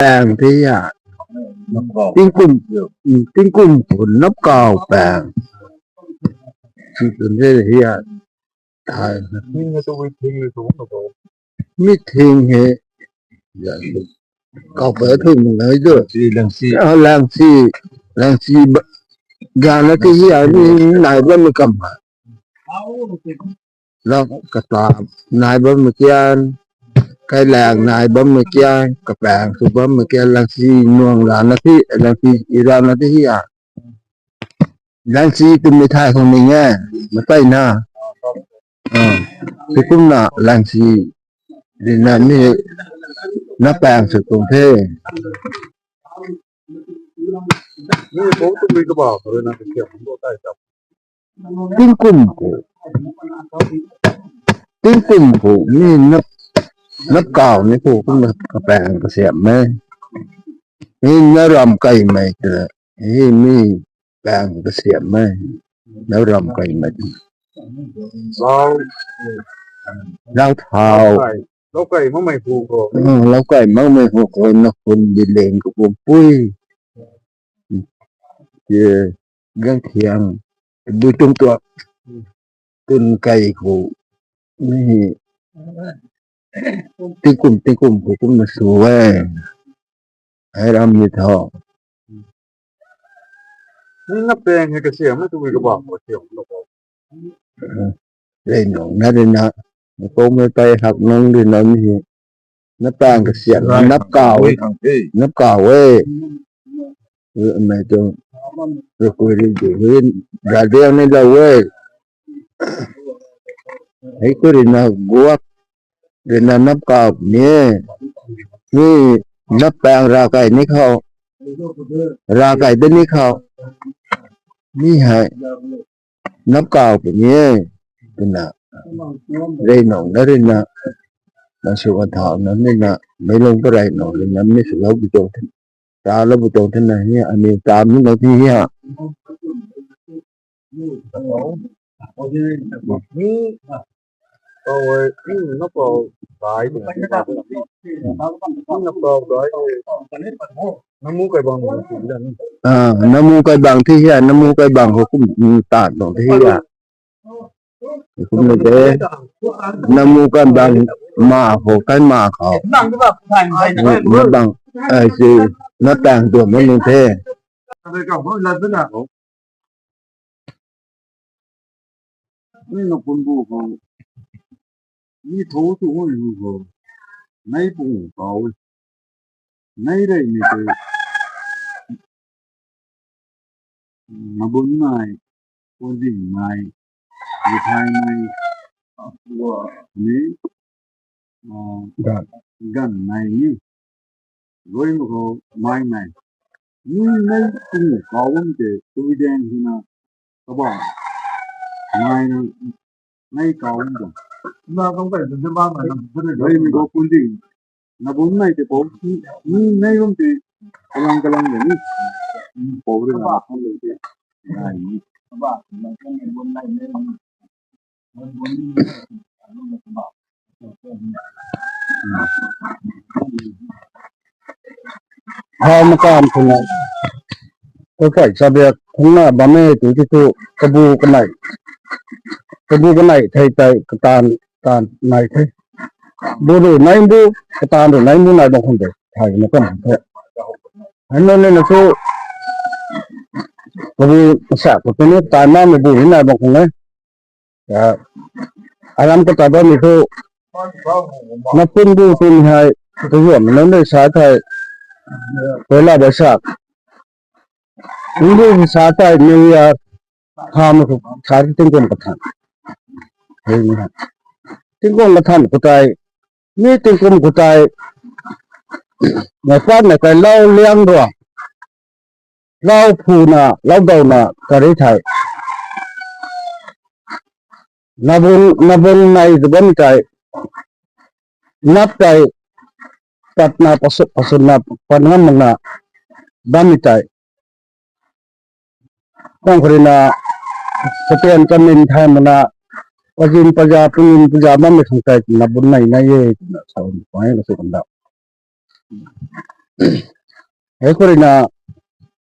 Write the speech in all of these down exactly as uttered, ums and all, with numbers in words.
paeng the ya. Tingkum, tingkum pu napkau paeng. Sw tun the ya. Thai. Mi thing he. Kau pa thei mung nai tu. Langsi, langsi. Ah, langsi. Langsi ba-, gana ti hi a ni nai bam mi kam ha. Lang kata nai bam mi kian. Kailang nai bam mi kian. Kapaeng sw bam mi kian. Langsi nuang rana ti, langsi irana ti hi a. Langsi twmei thai khou ning e, matai na. Ah, ti kumna langsi, rina mi, napaeng sw tuang the. Mi pou tu mi kaba khou rui na kasiam bo tai ta. Tingkum khou. Tingkum khou mi nap, napkau ni khou kumna kapaeng kasiam e. Mi naram kaimei te. Hi mi paeng kasiam e. Naram kaimei. Lau. Lau thau. Lau kai, lau kai makmei hu khou. Hmm, lau kai makmei hu khou na khun di leng khou pum pui. Ke gang thiang. Bui tum tuak. Tun kai khou. Ni. Tingkum, tingkum khou kumna sw e. Hei ram ni tho. Ni napaeng hei kasiam e tu mi kaba khou kasiam lo. Rei nung na rina. Ni kou mei tai hak nung rina ni. Napaeng kasiam, napkau e. Napkau e. Mei tu. Rui kui rui di. Rui radiang ni la e. Hei kui rina guak. Rina napkau ni. Ni napaeng rav kai ni khou. Rav kai de ni khou. Ni hei. Napkau puni e. Twna. Rei nung na rina. Na sw kan thau na ni na. Mei lung pa rei nung rina mi sw lou bu tuang the. Ta lou bu tuang the na hi. Ani ta mi lou the hi ha. Ni, kau e, ni napkau dai. Ni napkau dai. Namu kai bang ni tu da ni. Ah, namu kai bang thi hia, namu kai bang khou kum, mm, tan tuang thi hia. Kum na de. Namu kai bang ma khou, kai ma khou. Na bang, ai si, na tang tuang ma ni the. Ni na pun bu khou, ni tho tu hoi hu khou, nai pung kau, nai rei ni tu, mabun nai, pun ding nai, mithai nai, ni, ah, gan, gan nai ni, rui ma khou mai nai. Ni nai pung kau bam te, tui dang hina, kabang, nai na, nai kau bam te. Na kau kai tu bam na, rui ma khou pun ding, na bun nai te pou, ni nai bam te, kalang kalang de ni, pou rui na, kalang de, nai ni. Hau makam khou na, kau kai chabiak khang na bam e tu ti tu, kabu kanei, kabu kanei thei tei katan, tan nai the. Bu ru nai bu, katan ru nai bu nai bam khang de, thai na kan the. Hei nunc ni na chu, kabu sa khou tu ni tan na mi bu ni nai bam khang e. Ya, aram kata bam ni thu, na pun bu pun hei, tu zuam na nei sa thei, pela bai sa. Pun bu sa thei, New Year, tham khou sa thei tingkum kathan. Hei ni ha. Tingkum kathan khou tei, ni tingkum khou tei, na pat na kai lau liang rua. Lau phu na, lau dau na, kari thei. Nabung, nabung nai tu bam tei. Nap tei, pat na, pasu, pasu na, pat ngam mak na, bam tei. Tang khou rui na, sapian kamin thai mak na, pazin paza, pungin paza, bam khang tei, nabung nai nai e, na sa, na su kan da. Hei khou rui na,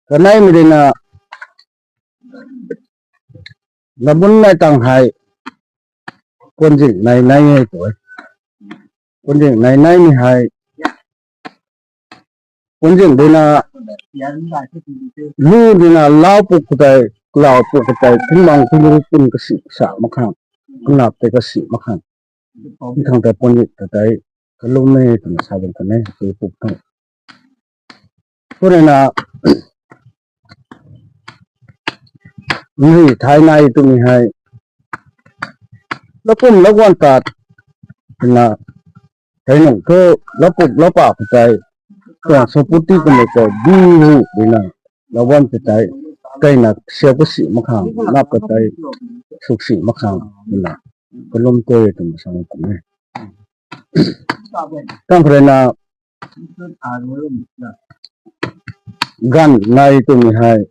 kanei mei rui na, nabun nai tang hei, puanzing nai nai hei tu e. Puanzing nai nai ni hei, puanzing dui na, lu dui na, lau puk khou tei, lau puk khou tei, thing bang thing ru pun kasi sa mak khang, kanap tei kasi mak khang. Thing khang tei puanzing ta tei, kalum e twna sa bam kan e, tu puk khang. Khou rui na, ni thai nai twmei hei, lakum laguan tat, na, tei nung thu, lakum lapa khou tei, tuang suputi kummei tei, di ru, di na, laguan tei tei, tei na, siau kasi mak khang, nap ka tei, suksi mak khang, di na, kalum tei twna sa bam kan e. Tang khou rui na, ganv nai twmei hei,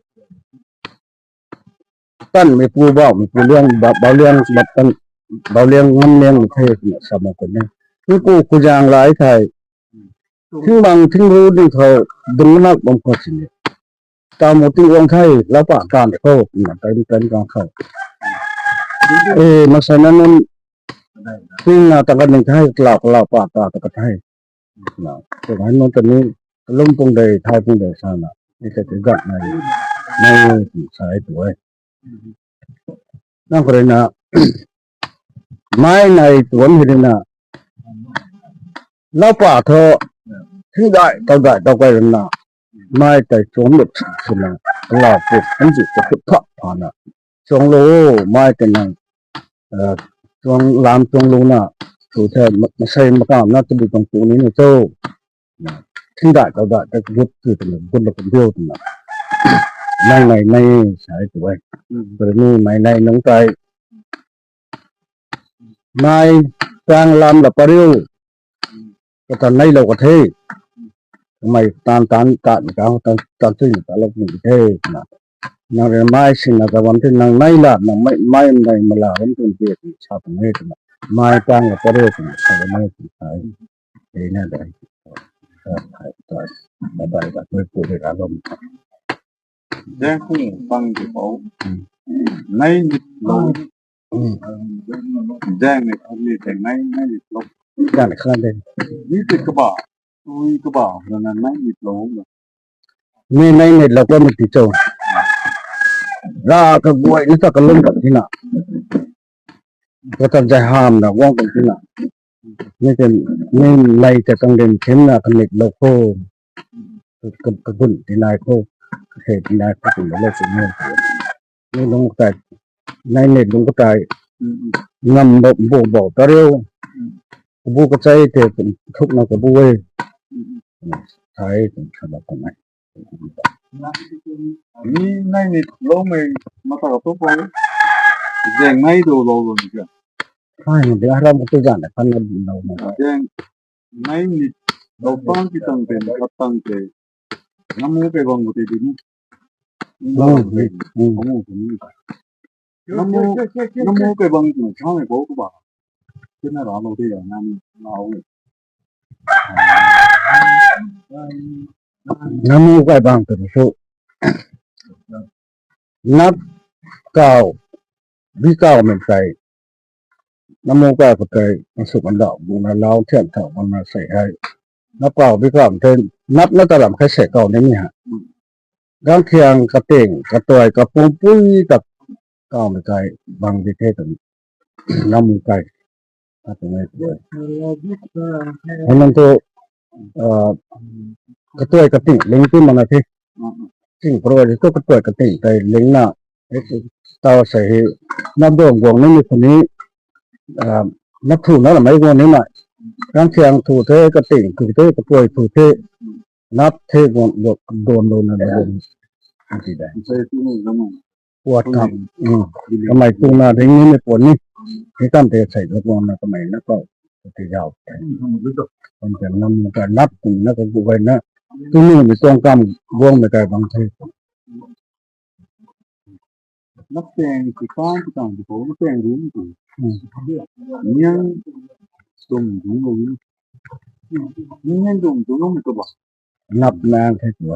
tanmei pu, bauhmei pu liang, ba-, bau liang, ba-, tan, bau liang, ngam liang mei the twna sa bam kan e. Mi pu khou zang lai thei, thing bang thing ru ding khou, dung nak bam khou sini. Tamu ting guang thei, lau pa tan khou, na tan tan kang khou. E, masai na nunc, ting na ta kan ning thei, lau, lau pa ta ta ka thei. Na, tu hei nunc ta ni, kalum pung dei, thai pung dei sa na, ni ta tu gak nai, nai, sa e tu e. Nang khou rui na, mai nai tuan hei rui na, lau pa thu, thing dai, tau dai, tau kai rui na, mai tei chuang lut sina, lau puk, kan zi ka khut pha pha na, chuang lu, mai tei nang, chuang lam chuang lu na, tu the, ma-, masei makam na, tu bi tuang tu ni na cho. Thing dai, tau dai, ta gut tu twna, gut la kan diu twna. Nai nai nai, sa e tu e. Kari ni mai nai nung tei, mai tang lam la pariu, kata nai lou ka the. Mei tan tan ta ni ka, tan, tan tui ni ta lou ni the, na. Nang rui mai sina ta bam the, nang nai la, nang mai, mai nai ma la bam the, sa ta nai twna. Mai tang la pariu twna, sa ta nai twna, sa e. Ei na dai. Sa, sa, sa, sa, sa, sa, sa, sa, sa, sa, Zaeng khou pang ti khou. Nai nit lou. Zaeng ni, ni tei nai, nai nit lou. Kan kha de. Ni tei kaba, tui kaba, na nai nit lou. Ni nai nit lou ko mi ti cho. Ra kaguay ni ta kalum ka tina. Kata zai ham na guang kan tina. Ni tei, ni nai tei kang den thim na kanit lou kho. Ka, ka, kagun tinai khou, kahe tinai khou, kum lou sw ni. Ni lung katai, nai ni lung katai, ngam bo, bo, bo, ta riu. Kabu kachai tei, thuk na kabu e. Thai, kum sa la kum e. Ni nai ni lou mei, mata ka tu poi. Zaeng nai do lou lou ni kya? Thai ni de, aram ka tu zan na, kan na lou na. Zaeng nai ni lou tang ki tang tei, ka tang tei. Namu kai bang ko tei di ni. Namu, namu kai bang ko tei, thang e bo ko ba. Kina ra lou tei ya, nani, nau. Namu kai bang tei su. Nap kau, bi kau mei tei. Namu kai khou tei, na suk an dau, bu na lau, thian thau, bu na sei hei. Nap kau, bi kau tei, nap na ta ram khai sei kau ni ni ha. Gang thiang, kating, katuai, kapum pui, ta kau mei tei, bang di the tei. Namu kai. Hei nang tu, ah, katuai kating ling ti mana the. Ting pro di tu katuai kating tei ling na. Tau sei hei, nap duang guang ni ni khou ni, ah, nap thu na la mei guang ni na. Kan thiang thu the, kating thu the, katuai thu the, nap the guang, guang, guang lo na la guang. Ti dai. Puat kam, mm, kamei tu na ring ni ni puan ni. Ni kam tei sei lo guang na kamei na kau. Ti zau. Kam tei nam ka nap kum na ka gu bai na. Tu ni mi tuang kam guang mei kai bang the. Nap teng ti kan ti kan ti ko, nap teng rum ti. Niang tum dum lo ni. Niang tum dum lo mi ko ba. Nap nang the tu.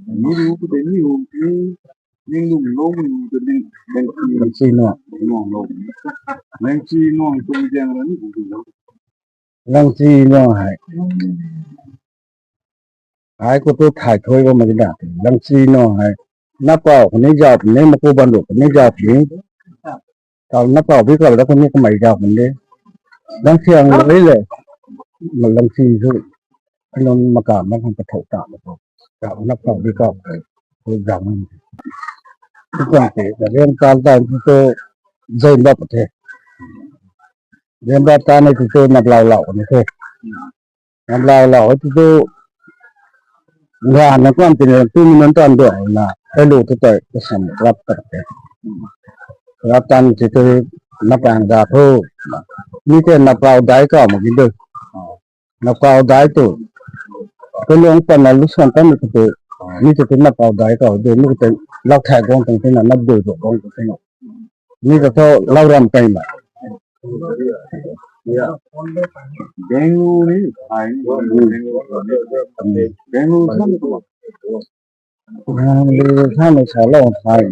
Ni lu ku de ni lu ni, ning lu lo mu de ning, ning chi no. Nuang lo. Ning chi nuang tu jang la ni lu lo. Ning chi no hai. Hai ko tu thai thoi ko ma di da. Ning chi no hai. Nap pau ko ni jap ni, maku ban lu ko ni jap ni. Kau nap pau bi kau da ko ni kamei jap ni. Ning chi ang lo le. Ma ning chi zu. Anun maka ma khang ka thau ta ma ko. Kau nap pau bi kau. Ko jam. Ko jam te, da riang kal ta tu zai bap the. Riang bap ta ni tu nap lau lau ni the. Nap lau lau tu tu. Nga na kuan tin tu mi nan tan do na. Kai lu tu tai kasam rap ta te. Rap tan ti tu nap ang da thu. Ni te nap pau dai kau ma gi do. Nap pau dai tu. Kai lu ang tan na lu san tan tu tu. Ni te tu nap pau dai kau de ni te lau thai gong tang te na nap dui do gong tang te na. Ni ta thu lau ram kai ma. Bangalore ni thai. Bangalore sa ni ko. Bangalore sa ni sa lau thai.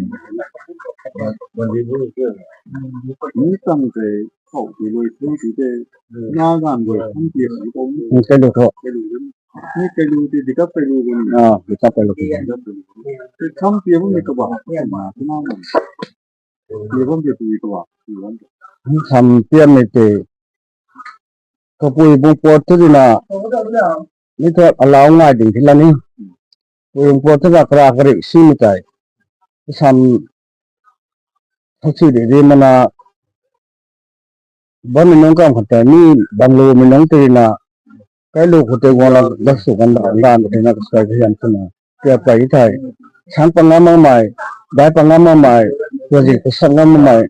Ni tang te kau ti lui thu ti te. Na gan go sam ti ko. Ni kai lu tho. Ni kai lu ti di kap kai lu ko ni. Ah, di kap kai lu ko. Sam ti mo ni ko ba. Ma na. Sam piam ni te. Kapui bung pot tu di na. Ni thu alau ngai ding thi la ni. Kapui bung pot tu na kara kari si ni tai. Sam thachi di di mana. Bam mi nung kam khat tei ni bang lu mi nung tei na. Kai lu khou tei guang la dak su kan da, ndan tei na kasai kasiam sw na. Tia pai thai. Sang pangam mamei, dai pangam mamei, tuazi kasak ngam mamei.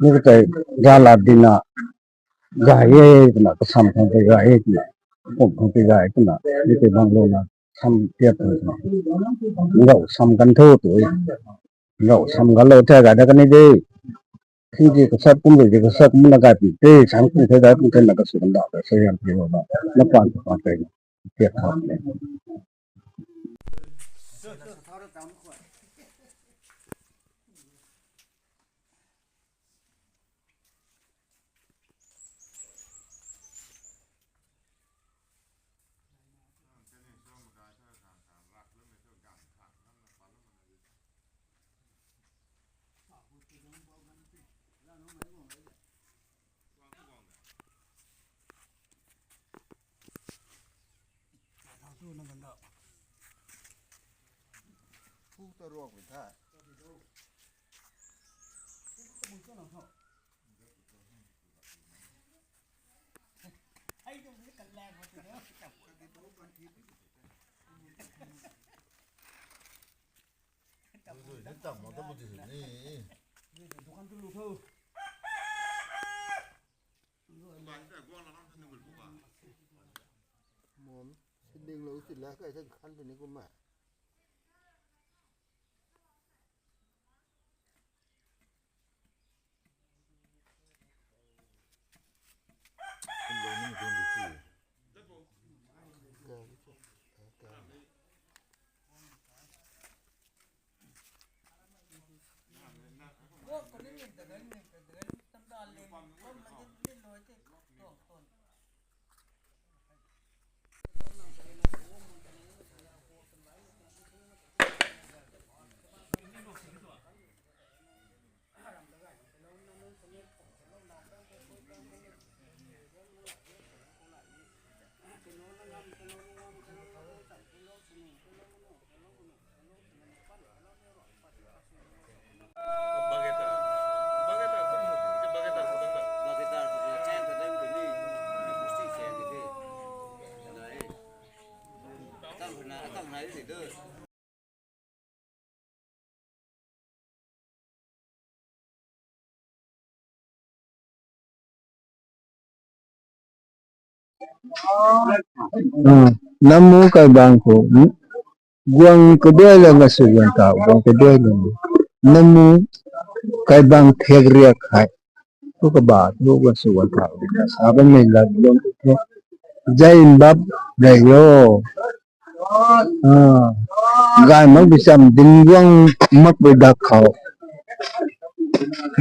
Ni ka tei ga la di na. Gay e twna, kasam khang tei gay e twna. Kum khang tei gay e twna. Ni tei bang lu na. Sam tiat twna. Ngau sam kan thu tu e. Ngau sam kan lou the gay da kan ni de. Khing ji kasat kum rui ji kasat kum na gay pi te, sang kum the gay kum the na kasu kan da, sa yam pi lo na, na pan pan te, tiat tha. Mon, sibing lo sila kai thang khan tini kumna. Ah, namu kai bang khou, hmm? Guang kaduai la nga sw guang ta, guang kaduai la. Namu kai bang thek riak hai. Thu kaba, thu guang sw guang ta, sa bam mei la, guang thu. Jai mbap, jai yo. Ah, gay mak bi cham ding guang mak bi dak khou,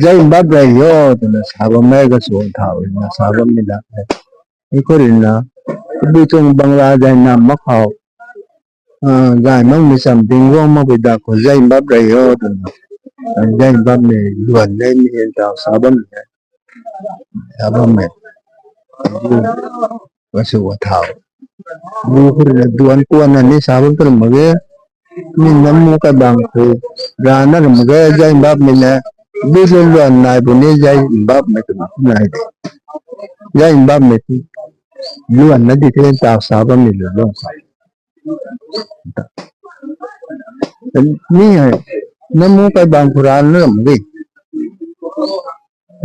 Zai Mbap rey o, twna sa bam e, gasu thau na sa bam ni dak e. Hei khou rui na, bui tuang Bangla zai nam mak khou, ah, gay mak bi cham ding guang mak bi dak khou, Zai Mbap rey o, twna, ah, Zai Mbap ni luan nei mi hen tau sa bam ni, sa bam e. Gasu thau. Bui khou rui na duan kuan na ni sa bam tu mak ge. Mi nam mu kai bang khou rana ram ge, Zai Mbap mi na, bui lu luan nai bu ni Zai Mbap mi twna nai de. Zai Mbap mi ti luan na di the tau sa bam ni lu lung sa. Ni hei, nam mu kai bang khou rana ram ge.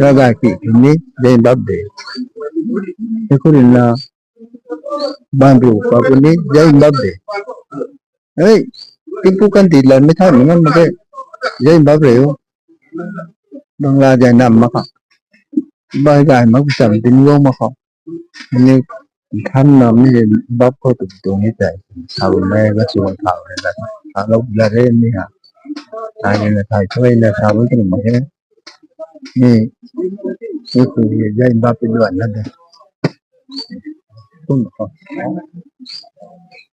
Ravgay ki ni Zai Mbap de. Hei khou rui na, baan ru pa bu ni Zai Mbap de. Hei, tipu kan ti lan mi thai mi ngam mak ge. Zai Mbap rey o. Bangla zai nam mak khou, bai gay mak bi cham ding guang mak khou, ni than na mi Mbap khou tu tuang ni tei sa bam e, gasu thau ni la, thau lou la re ni ha. Ai ni na thai thoi na sa bam tu mak ge. Ni, ni khou Zai Mbap pi luan na de. Kum khou.